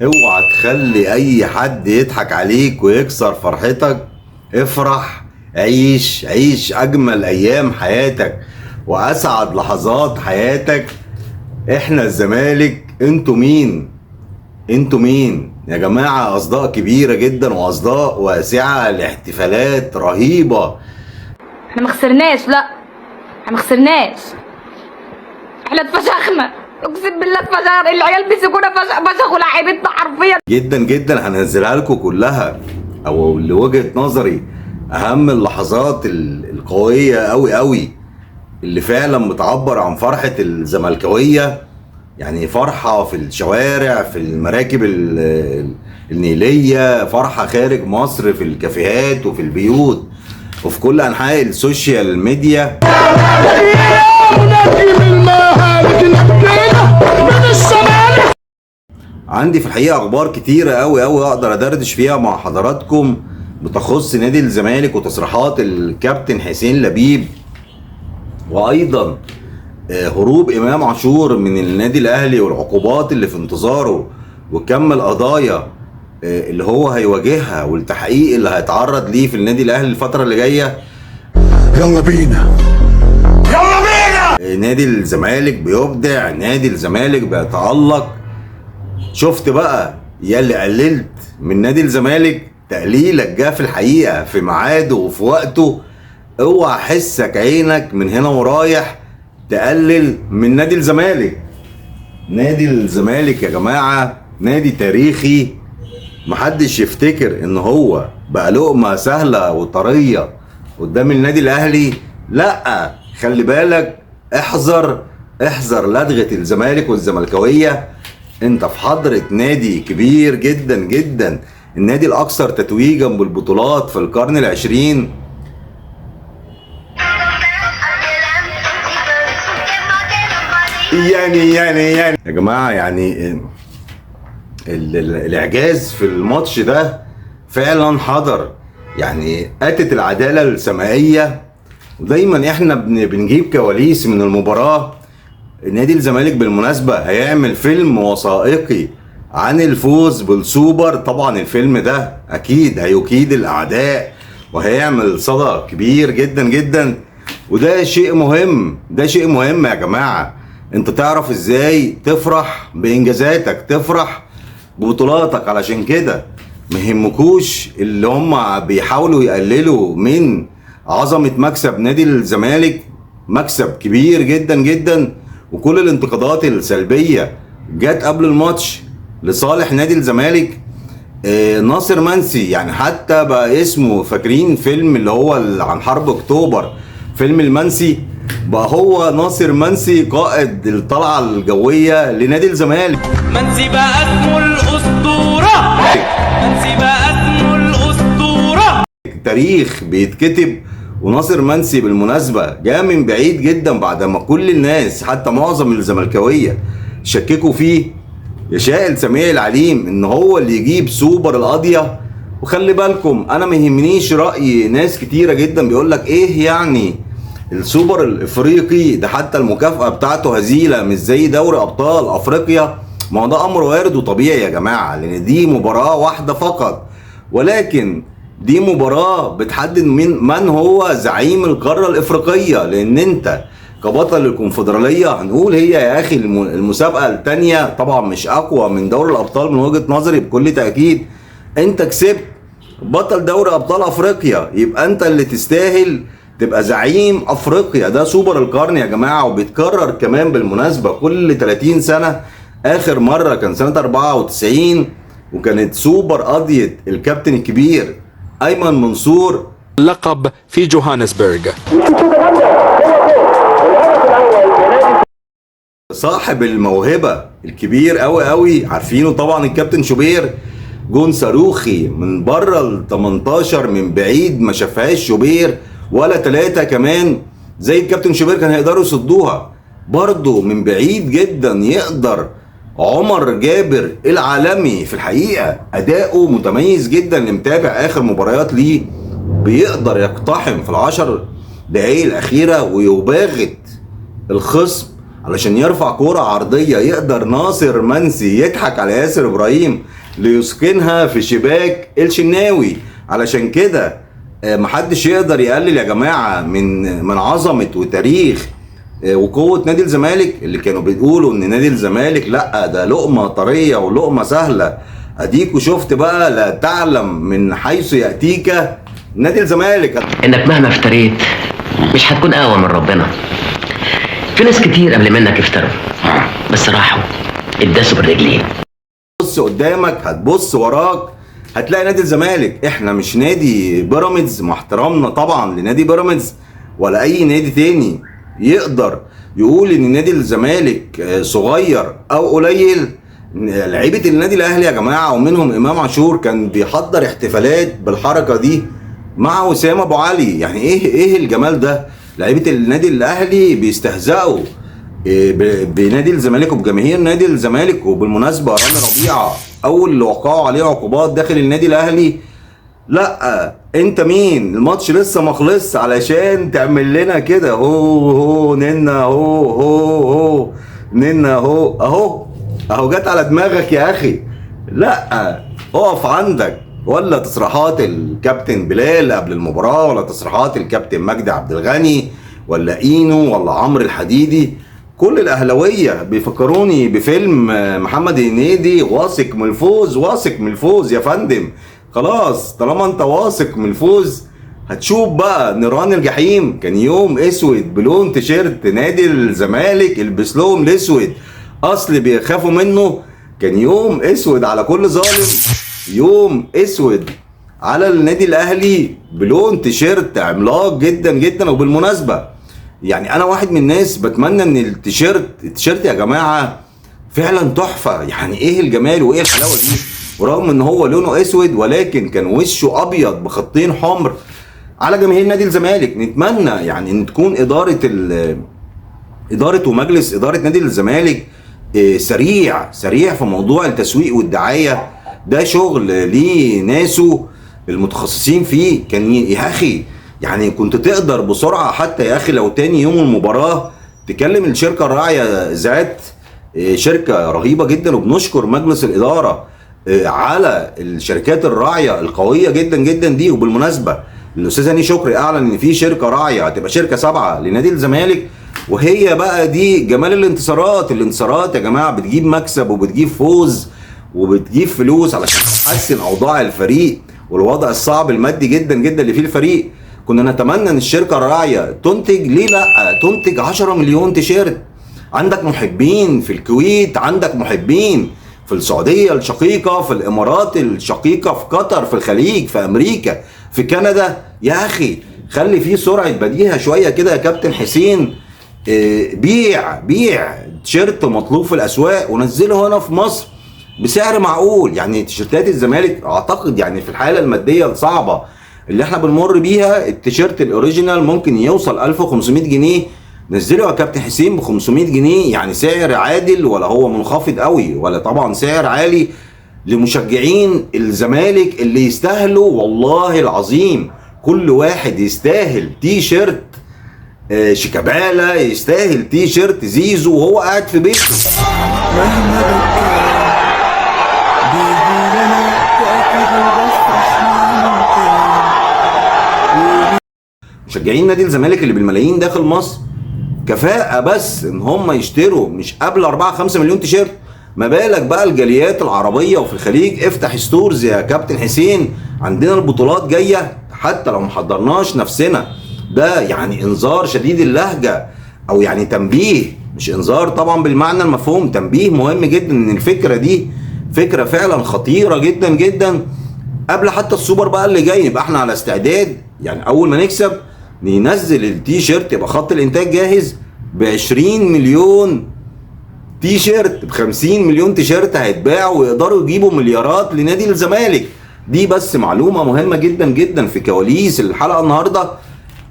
اوعى تخلي اي حد يضحك عليك ويكسر فرحتك. افرح، عيش عيش اجمل ايام حياتك واسعد لحظات حياتك. احنا الزمالك، انتوا مين؟ انتوا مين يا جماعة؟ اصداء كبيرة جدا واصداء واسعة لاحتفالات رهيبة. احنا ما خسرناش، لا احنا ما خسرناش، احنا اتفشخنا، اقسم بالله اتفشخنا. العيال مسكونا فشخوا لعيبتنا حرفيا. جدا جدا هنزلها لكم كلها، او لوجهة نظري اهم اللحظات القوية قوي قوي اللي فعلا بتعبر عن فرحة الزملكاوية. يعني فرحة في الشوارع، في المراكب النيلية، فرحة خارج مصر في الكافيهات وفي البيوت وفي كل انحاء ال social media. عندي في الحقيقة اخبار كتيرة قوي قوي اقدر ادردش فيها مع حضراتكم بتخص نادي الزمالك وتصريحات الكابتن حسين لبيب، وايضا هروب امام عاشور من النادي الاهلي والعقوبات اللي في انتظاره، وكم القضايا اللي هو هيواجهها والتحقيق اللي هيتعرض ليه في النادي الاهلي الفترة اللي جاية. يلا بينا يلا بينا. نادي الزمالك بيبدع، نادي الزمالك بيتألق. شفت بقى يا اللي قللت من نادي الزمالك، تقليلك جه في الحقيقة في ميعاده وفي وقته. اوعى حسك عينك من هنا ورايح تقلل من نادي الزمالك. نادي الزمالك يا جماعة نادي تاريخي، محدش يفتكر ان هو بقى لقمة سهلة وطرية قدام النادي الاهلي. لا، خلي بالك، احذر احذر لدغة الزمالك والزملكاوية. انت في حضرة نادي كبير جدا جدا، النادي الاكثر تتويجا بالبطولات في القرن العشرين. يعني يعني يعني يا جماعة، يعني الاعجاز في الماتش ده فعلا حضر، يعني اتت العدالة السمائيه. ودايما احنا بنجيب كواليس من المباراة. نادي الزمالك بالمناسبة هيعمل فيلم وثائقي عن الفوز بالسوبر، طبعا الفيلم ده اكيد هيكيد الاعداء وهيعمل صدى كبير جدا جدا، وده شيء مهم، ده شيء مهم يا جماعة. انت تعرف ازاي تفرح بانجازاتك، تفرح ببطولاتك. علشان كده ما يهمكوش اللي هم بيحاولوا يقللوا من عظمة مكسب نادي الزمالك، مكسب كبير جدا جدا. وكل الانتقادات السلبية جت قبل الماتش لصالح نادي الزمالك. ناصر منسي، يعني حتى بقى اسمه، فاكرين فيلم اللي هو عن حرب اكتوبر، فيلم المنسي، بقى هو ناصر منسي قائد الطلعة الجوية لنادي الزمالك. منسي بقى اسمه الأسطورة، منسي بقى اسمه الأسطورة. تاريخ بيتكتب. وناصر منسي بالمناسبة جاء من بعيد جدا بعد ما كل الناس حتى معظم الزملكاوية شككوا فيه. يشاء السميع العليم ان هو اللي يجيب سوبر القضية. وخلي بالكم، انا ما يهمنيش رأي ناس كتيرة جدا بيقولك ايه يعني السوبر الافريقي ده، حتى المكافأة بتاعته هزيلة مش زي دوري ابطال افريقيا. ما هو ده امر وارد وطبيعي يا جماعة، لان دي مباراة واحدة فقط، ولكن دي مباراة بتحدد من هو زعيم القارة الافريقية. لان انت كبطل الكونفدرالية، هنقول هي يا اخي المسابقة التانية طبعا مش اقوى من دوري الابطال من وجهة نظري بكل تأكيد. انت كسبت بطل دوري ابطال افريقيا، يبقى انت اللي تستاهل تبقى زعيم افريقيا. ده سوبر القرن يا جماعة، وبيتكرر كمان بالمناسبة كل 30 سنة. اخر مرة كان سنة 94، وكانت سوبر قضية الكابتن الكبير ايمن منصور. لقب في جوهانسبرغ. صاحب الموهبة الكبير قوي قوي، عارفينه طبعا الكابتن شوبير. جون صاروخي من بره ال 18 من بعيد، ما شافهاش شوبير ولا ثلاثة كمان زي الكابتن شوبير كان هيقدروا يصدوها. برضه من بعيد جدا يقدر عمر جابر العالمي، في الحقيقة أداؤه متميز جدا، اللي متابع آخر مباريات ليه بيقدر يقتحم في العشر الدقايق الاخيرة ويباغت الخصم علشان يرفع كورة عرضية يقدر ناصر منسي يضحك على ياسر ابراهيم ليسكنها في شباك الشناوي. علشان كده محدش يقدر يقلل يا جماعة من عظمه وتاريخ وقوه نادي الزمالك، اللي كانوا بيقولوا ان نادي الزمالك لا ده لقمة طرية ولقمه سهلة. اديكوا شفت بقى، لا تعلم من حيث ياتيك نادي الزمالك. انك مهما افتريت مش هتكون اقوى من ربنا. في ناس كتير قبل منك افتروا بس راحوا اتداسوا بالرجلين. بص قدامك هتبص وراك هتلاقي نادي الزمالك. احنا مش نادي بيراميدز، مع احترامنا طبعا لنادي بيراميدز ولا اي نادي تاني يقدر يقول ان نادي الزمالك صغير او قليل. لعيبة النادي الاهلي يا جماعة ومنهم امام عاشور كان بيحضر احتفالات بالحركة دي مع وسام ابو علي. يعني ايه الجمال ده؟ لعيبة النادي الاهلي بيستهزئوا بنادي الزمالك وبجماهير نادي الزمالك. وبالمناسبة رامي ربيعة اول اللي وقعوا عليه عقوبات داخل النادي الاهلي، لا انت مين؟ الماتش لسه ما خلصش علشان تعمل لنا كده هو هو ننا هو هو هو ننا هو اهو اهو جت على دماغك يا اخي. لا اقف عندك. ولا تصريحات الكابتن بلال قبل المباراة، ولا تصريحات الكابتن مجدي عبد الغني، ولا اينو، ولا عمرو الحديدي. كل الاهلاوية بيفكروني بفيلم محمد هنيدي، واثق من الفوز، واثق من الفوز يا فندم. خلاص طالما انت واثق من الفوز هتشوف بقى نيران الجحيم. كان يوم اسود بلون تيشيرت نادي الزمالك، البس لهم الاسود اصل بيخافوا منه. كان يوم اسود على كل ظالم، يوم اسود على النادي الاهلي بلون تيشيرت عملاق جدا جدا. وبالمناسبة يعني انا واحد من الناس بتمنى ان التيشيرت يا جماعة فعلا تحفة. يعني ايه الجمال وايه الحلاوة دي؟ ورغم ان هو لونه اسود ولكن كان وشه ابيض بخطين حمر على جماهير نادي الزمالك. نتمنى يعني ان تكون ادارة ومجلس ادارة نادي الزمالك سريع سريع في موضوع التسويق والدعايه. ده شغل ليه ناسه المتخصصين فيه. كان يا اخي يعني كنت تقدر بسرعة حتى يا اخي لو تاني يوم المباراة تكلم الشركة الراعيه ذات، شركة رهيبة جدا، وبنشكر مجلس الادارة على الشركات الراعيه القوية جدا جدا دي. وبالمناسبة الاستاذ هاني شكري اعلن ان في شركة راعيه هتبقى شركة 7 لنادي الزمالك، وهي بقى دي جمال الانتصارات. الانتصارات يا جماعة بتجيب مكسب وبتجيب فوز وبتجيب فلوس علشان تحسن اوضاع الفريق والوضع الصعب المادي جدا جدا اللي فيه الفريق. كنا نتمنى ان الشركة الراعيه تنتج، ليه لا تنتج 10 مليون تيشيرت. عندك محبين في الكويت، عندك محبين في السعودية الشقيقة، في الامارات الشقيقة، في قطر، في الخليج، في امريكا، في كندا. يا اخي خلي فيه سرعة بديهة شوية كده يا كابتن حسين. بيع تيشيرت مطلوب في الاسواق ونزله هنا في مصر بسعر معقول. يعني تيشيرتات الزمالك اعتقد يعني في الحالة المادية الصعبة اللي احنا بنمر بيها التيشيرت ال original ممكن يوصل 1500 جنيه. نزله يا كابتن حسين ب 500 جنيه، يعني سعر عادل، ولا هو منخفض قوي ولا طبعا سعر عالي لمشجعين الزمالك اللي يستاهلوا. والله العظيم كل واحد يستاهل تيشيرت شيكابالا، يستاهل تيشيرت زيزو وهو قاعد في بيته. مشجعين نادي الزمالك اللي بالملايين داخل مصر كفاءة بس ان هم يشتروا مش قبل 4-5 مليون تيشيرت. ما بالك بقى الجاليات العربية وفي الخليج. افتح stores يا كابتن حسين، عندنا البطولات جاية حتى لو محضرناش نفسنا. ده يعني انذار شديد اللهجة، او يعني تنبيه، مش انذار طبعا بالمعنى المفهوم، تنبيه مهم جدا ان الفكرة دي فكرة فعلا خطيرة جدا جدا. قبل حتى السوبر بقى اللي جاي يبقى احنا على استعداد، يعني اول ما نكسب ننزل التيشيرت يبقى خط الانتاج جاهز ب 20 مليون تيشيرت، ب 50 مليون تيشيرت هيتباعوا ويقدروا يجيبوا مليارات لنادي الزمالك. دي بس معلومة مهمة جدا جدا في كواليس الحلقة النهارده.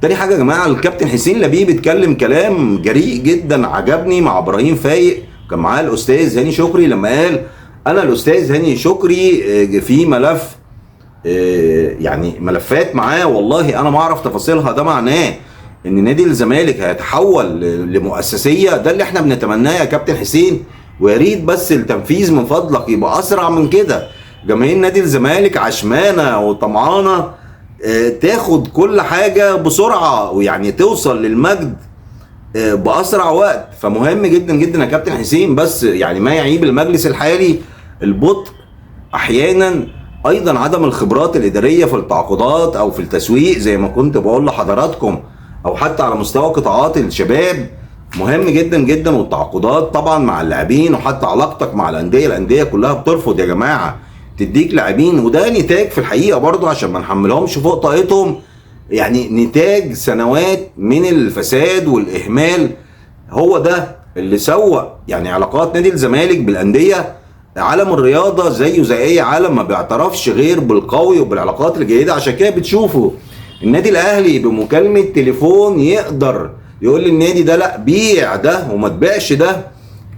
تاني حاجة يا جماعة، الكابتن حسين لبيب اتكلم كلام جريء جدا عجبني مع ابراهيم فايق، كان معاه الاستاذ هاني شكري، لما قال انا الاستاذ هاني شكري في ملف، يعني ملفات معاه والله انا ما اعرف تفاصيلها. ده معناه ان نادي الزمالك هيتحول لمؤسسيه، ده اللي احنا بنتمناه يا كابتن حسين، ويا ريت بس التنفيذ من فضلك يبقى اسرع من كده. جماهير نادي الزمالك عشمانه وطمعانه تاخد كل حاجة بسرعة، ويعني توصل للمجد باسرع وقت. فمهم جدا جدا يا كابتن حسين، بس يعني ما يعيب المجلس الحالي البطء احيانا، ايضا عدم الخبرات الادارية في التعاقدات او في التسويق زي ما كنت بقول لحضراتكم، او حتى على مستوى قطاعات الشباب مهم جدا جدا، والتعاقدات طبعا مع اللاعبين، وحتى علاقتك مع الاندية، الاندية كلها بترفض يا جماعة تديك لاعبين، وده نتاج في الحقيقة برضو عشان ما نحملهمش فوق طاقتهم، يعني نتاج سنوات من الفساد والاهمال، هو ده اللي سوق يعني علاقات نادي الزمالك بالاندية. عالم الرياضة زيه زي اي عالم ما بيعترفش غير بالقوي وبالعلاقات الجيدة، عشان كده بتشوفوا النادي الاهلي بمكالمه تليفون يقدر يقول للنادي ده لا بيع ده وما تبيعش ده،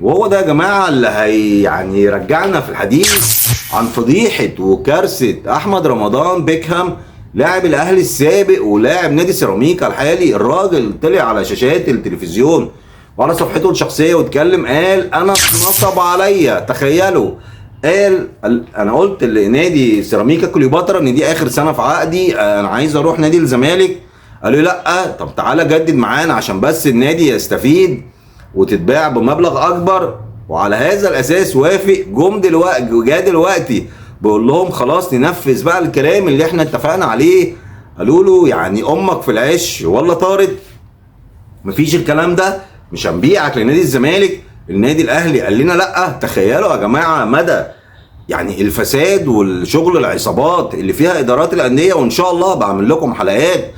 وهو ده يا جماعة اللي هي يعني يرجعنا في الحديث عن فضيحة وكارثة احمد رمضان بيكهام لاعب الاهلي السابق ولاعب نادي سيراميكا الحالي. الراجل طلع على شاشات التلفزيون وعلى صفحته الشخصية واتكلم، قال انا اتنصب عليا. تخيلوا، قال انا قلت لنادي سيراميكا كليوباترا ان دي اخر سنة في عقدي، انا عايز اروح نادي الزمالك. قالوا لي لا، طب تعالى جدد معانا عشان بس النادي يستفيد وتتباع بمبلغ اكبر. وعلى هذا الاساس وافق. جم دلوقتي، جا دلوقتي بقول لهم خلاص ننفذ بقى الكلام اللي احنا اتفقنا عليه. قالوا له يعني امك في العش ولا طارت، مفيش الكلام ده، مش هنبيعك لنادي الزمالك. النادي الاهلي قال لنا لا. تخيلوا يا جماعة مدى يعني الفساد والشغل العصابات اللي فيها ادارات الاندية. وان شاء الله بعمل لكم حلقات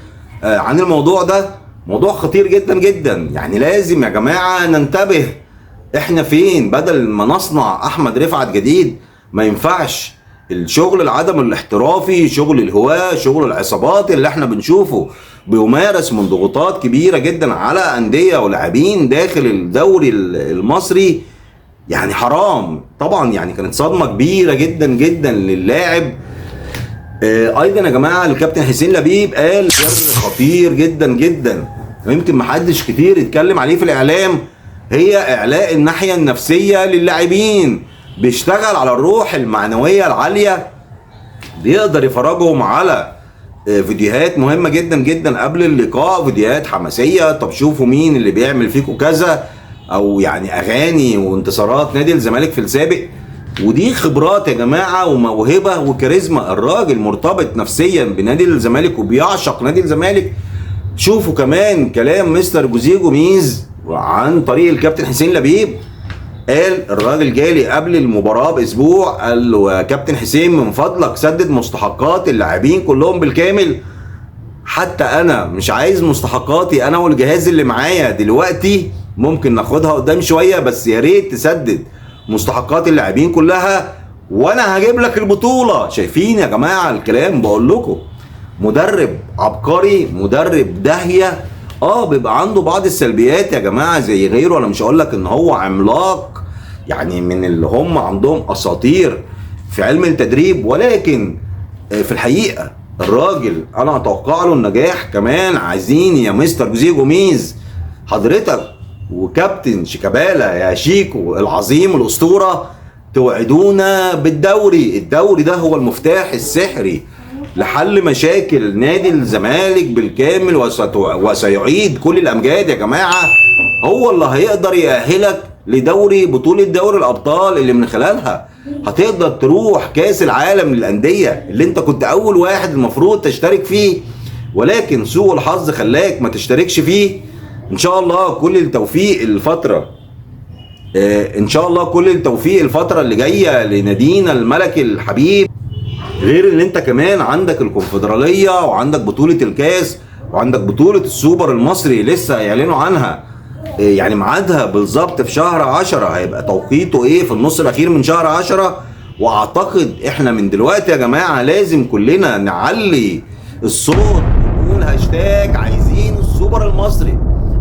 عن الموضوع ده، موضوع خطير جدا جدا. يعني لازم يا جماعة ننتبه احنا فين، بدل ما نصنع احمد رفعت جديد. ما ينفعش الشغل العدم الاحترافي، شغل الهواة، شغل العصابات اللي احنا بنشوفه بيمارس من ضغوطات كبيرة جدا على أندية ولاعبين داخل الدوري المصري. يعني حرام طبعا، يعني كانت صدمة كبيرة جدا جدا للاعب. ايضا يا جماعة الكابتن حسين لبيب قال سر خطير جدا جدا ويمكن محدش كتير يتكلم عليه في الاعلام، هي اعلاء الناحية النفسية للاعبين. بيشتغل على الروح المعنوية العالية، بيقدر يفرجهم على فيديوهات مهمة جدا جدا قبل اللقاء، فيديوهات حماسية، طب شوفوا مين اللي بيعمل فيكم كذا، او يعني اغاني وانتصارات نادي الزمالك في السابق. ودي خبرات يا جماعة وموهبه وكاريزما. الراجل مرتبط نفسيا بنادي الزمالك وبيعشق نادي الزمالك. شوفوا كمان كلام مستر جوزيه جوميز عن طريق الكابتن حسين لبيب، قال الراجل جالي قبل المباراة باسبوع، قال له يا كابتن حسين من فضلك سدد مستحقات اللاعبين كلهم بالكامل، حتى انا مش عايز مستحقاتي انا والجهاز اللي معايا دلوقتي، ممكن ناخدها قدام شوية، بس يا ريت تسدد مستحقات اللاعبين كلها وانا هجيب لك البطولة. شايفين يا جماعة الكلام؟ بقول لكم مدرب عبقري، مدرب داهية. بيبقى عنده بعض السلبيات يا جماعة زي غيره، انا مش هقول لك ان هو عملاق يعني من اللي هم عندهم اساطير في علم التدريب، ولكن في الحقيقة الراجل انا اتوقع له النجاح. كمان عايزين يا مستر جوزيه جوميز حضرتك وكابتن شيكابالا يا شيكو العظيم الاسطورة توعدونا بالدوري. الدوري ده هو المفتاح السحري لحل مشاكل نادي الزمالك بالكامل، وسيعيد كل الامجاد يا جماعة. هو اللي هيقدر يأهلك لدوري بطوله دوري الابطال اللي من خلالها هتقدر تروح كاس العالم للاندية اللي انت كنت اول واحد المفروض تشترك فيه، ولكن سوء الحظ خلاك ما تشتركش فيه. ان شاء الله كل التوفيق الفترة، ان شاء الله كل التوفيق الفترة اللي جاية لنادينا الملكي الحبيب. غير ان انت كمان عندك الكونفدراليه وعندك بطوله الكاس وعندك بطوله السوبر المصري لسه هيعلنوا عنها، يعني ميعادها بالظبط في شهر 10، هيبقى توقيته ايه في النص الاخير من شهر 10. واعتقد احنا من دلوقتي يا جماعة لازم كلنا نعلي الصوت ونقول هاشتاج عايزين السوبر المصري.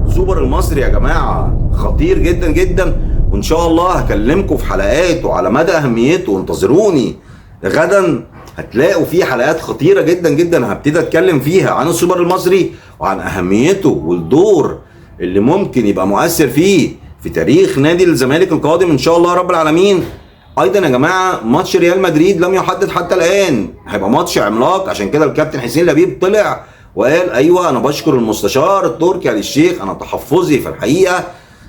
السوبر المصري يا جماعة خطير جدا جدا، وان شاء الله هكلمكم في حلقات وعلى مدى اهميته، وانتظروني غدا هتلاقوا فيه حلقات خطيرة جدا جدا هبتدي اتكلم فيها عن السوبر المصري. وعن اهميته والدور اللي ممكن يبقى مؤثر فيه في تاريخ نادي الزمالك القادم ان شاء الله رب العالمين. ايضا يا جماعة ماتش ريال مدريد لم يحدد حتى الان، هيبقى ماتش عملاق، عشان كده الكابتن حسين لبيب طلع وقال ايوه انا بشكر المستشار التركي آل الشيخ، انا تحفظي في الحقيقة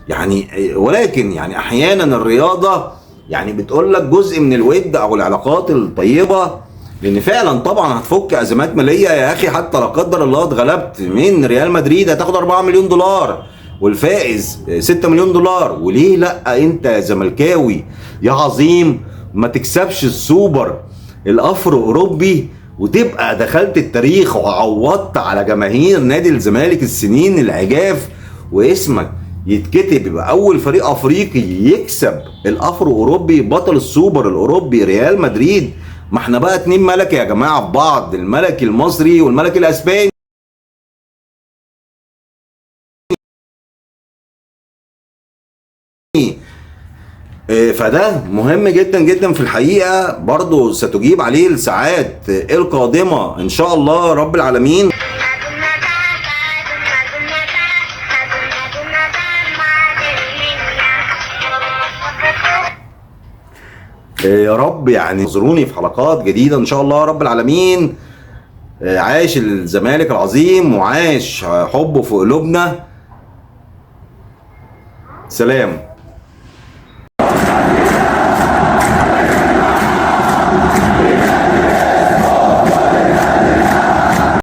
يعني، ولكن يعني احيانا الرياضة يعني بتقول لك جزء من الود او العلاقات الطيبة، لان فعلا طبعا هتفك ازمات ماليه يا اخي. حتى لا قدر الله اتغلبت من ريال مدريد هتاخد 4 مليون دولار والفائز 6 مليون دولار، وليه لا انت يا زملكاوي يا عظيم ما تكسبش السوبر الافرو اوروبي وتبقى دخلت التاريخ وعوضت على جماهير نادي الزمالك السنين العجاف، واسمك يتكتب يبقى اول فريق افريقي يكسب الافرو اوروبي بطل السوبر الاوروبي ريال مدريد. ما احنا بقى 2 ملك يا جماعة في بعض، الملك المصري والملك الاسباني. فده مهم جدا جدا في الحقيقة، برضو ستجيب عليه الساعات القادمة ان شاء الله رب العالمين. يا رب يعني انتظروني في حلقات جديدة ان شاء الله رب العالمين. عاش الزمالك العظيم وعاش حبه في قلوبنا. سلام.